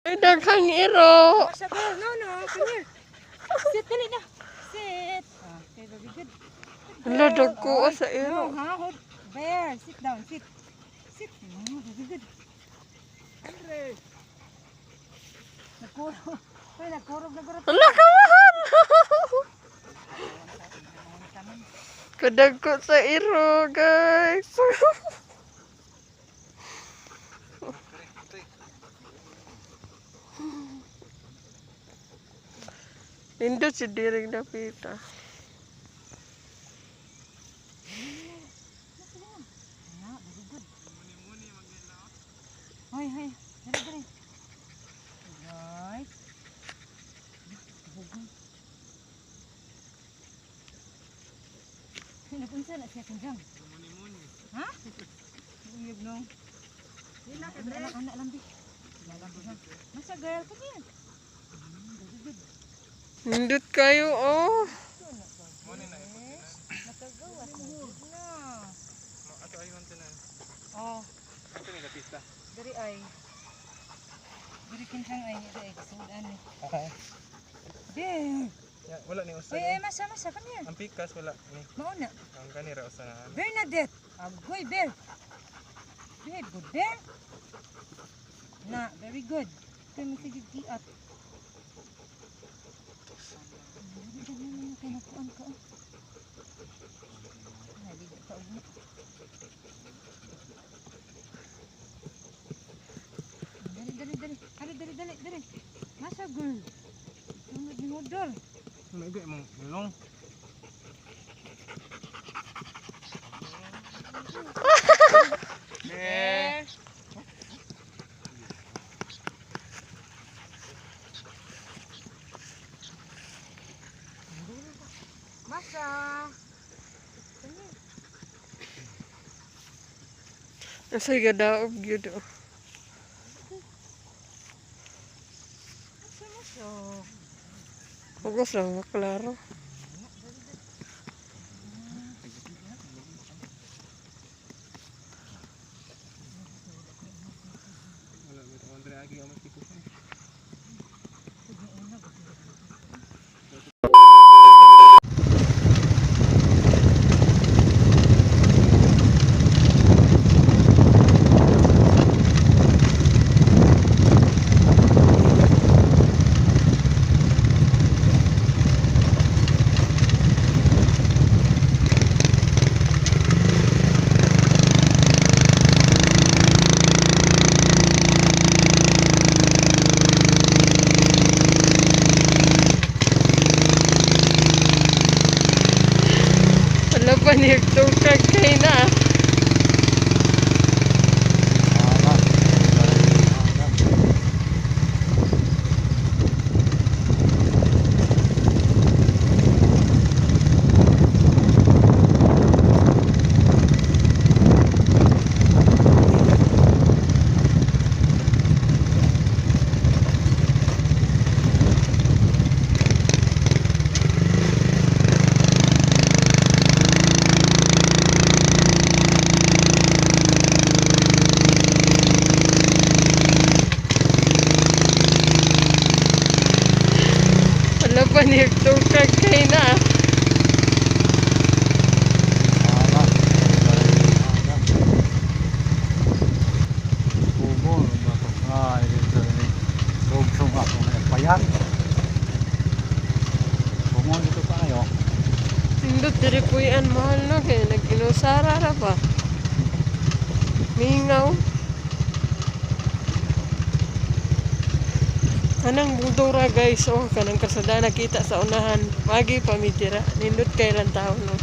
Ay, daghang iro. Masha, girl. No, no. Come here. Sit, dali na. Sit. Okay, very good. Hala, dagko Oy, sa iro. No, ha? Hold. Bear, sit down. Sit. Sit. No, very good. Andre. Nagkurog. Uy, nagkurog na gurot. Hala, kawahan! Kadagko sa iro, guys. Nindot si Diring Dapita. Na, very good. Hoy, hoy. Dali, dali. Right. Hugon. Nagunsa na siya kanjang. Ha? Uyab no. Anak, anak lang, bi. Masa girl, come here. Very good. Nindot kayo, oh. Nakagawas na jud na. Ato ay man tanan. Oh, Ato ni lapista. diri ay. Diri kinsang ay, diri ay kasudan ni. Be. Ya, wala ni usa. Oy, ay, masa, masa, come here. Ang pikas wala ni. Mauna. Ang kanira usa na. Bernadette. Agoy, Bear. Very good, Bear. Na, very good. Kaya mo sige giat. Kaya nakuan ka. Oh. Naligo ka og na. Dali, dali, dali. Dali, dali, dali, dali. Masa, girl. Sunod ni Hodor. May gay mong ilong. Bear. Masa. Come here. Asa gadaog gyud, oh. Masa, masa. Focus lang, maklaro. Wala mi Andre agi ang pikas. Wala pa ni tungkag kay na. Wala pa ni tungkag kay na. Kubo, ay, rugtong ako ng payat. Bungo dito tayo. Nindot diri puy-an, mahal no kay nag-inusara ra pa. Mingaw. Kanang buldura, guys, oh, kanang kasada nakita sa unahan. Pagi pa mi dira. Nindot kay lang tao no.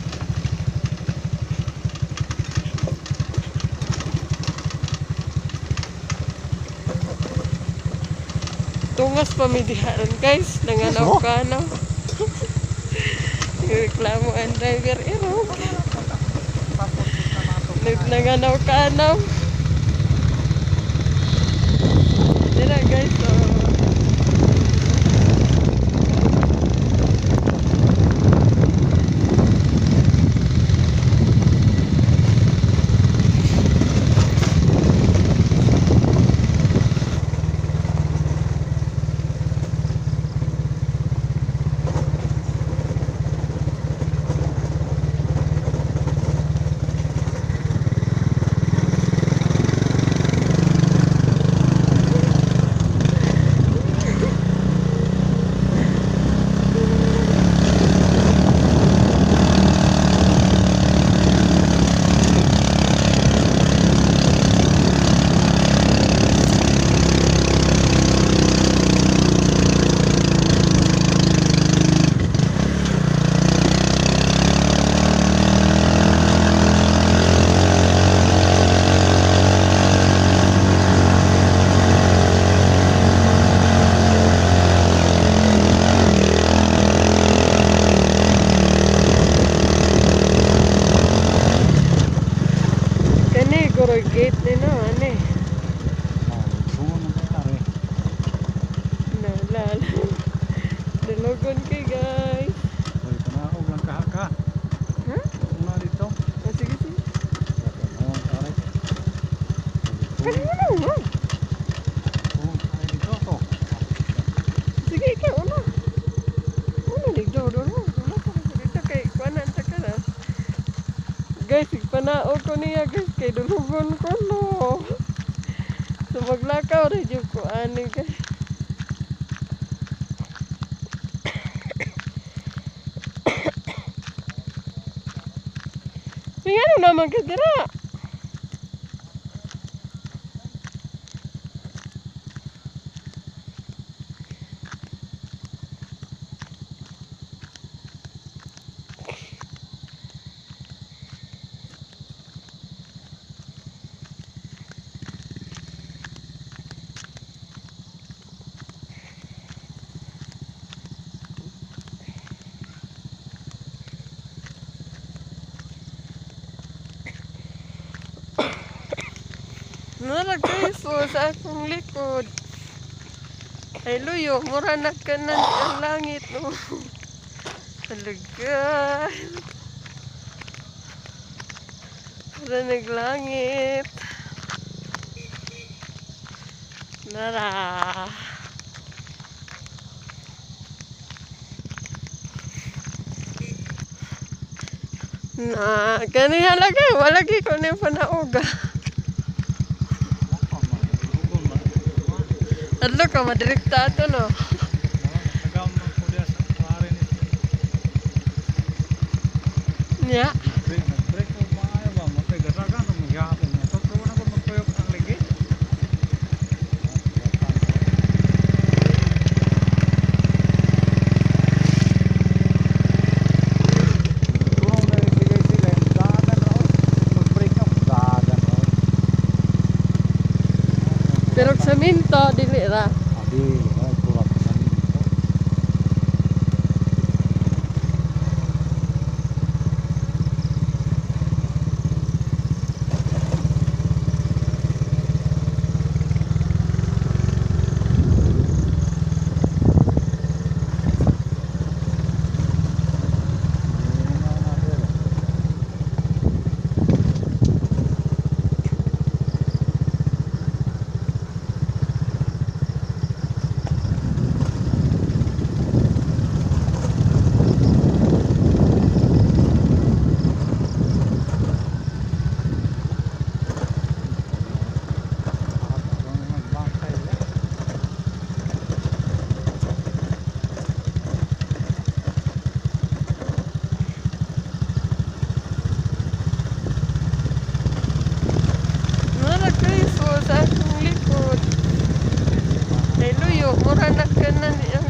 Tungas pa mi diha ron, guys, nanganaw ka no. Reklamo ang driver iro. Nanganaw ka no. Dira, guys, oh. Hala, hala. Dulugon kay guys. Uy, panaog lang kahaka. Ha? Una dito. Oh, sige, sige. Ano, aray. Kani mo na, ha? Ay, dito ko. Sige, ikaw, una. Una, dito, doon. Una, pa kasi dito kay kuanan ta ka na. Guys, panaog ko niya, guys, kay dulugon ko, no. So, maglakaw rin yung ko, ani, guys. May ano naman ka dira? Nara guys, oh, sa akong likod. Ay luyo, mura na kanan ang langit. Oh. Talaga. Mura naglangit. Nara. Na, kani halaga, wala gyud ko ni panauga. Adlo ka madirekta ato no. Nagam ko diya sa pare ni. Nya. Break, break ko maayo ba mo kay gasagan ko magyapon mo. Totoo na ko magtuyok ang ligi. Tulong na rin sige sila, dagan ra oy. Mag-break ka, dagan ra oy. Pero sa minto dili ra. Abi, ay kurap sa minto. Nara guys, oh, sa akong likod. Ay luyo, mura na kanan ang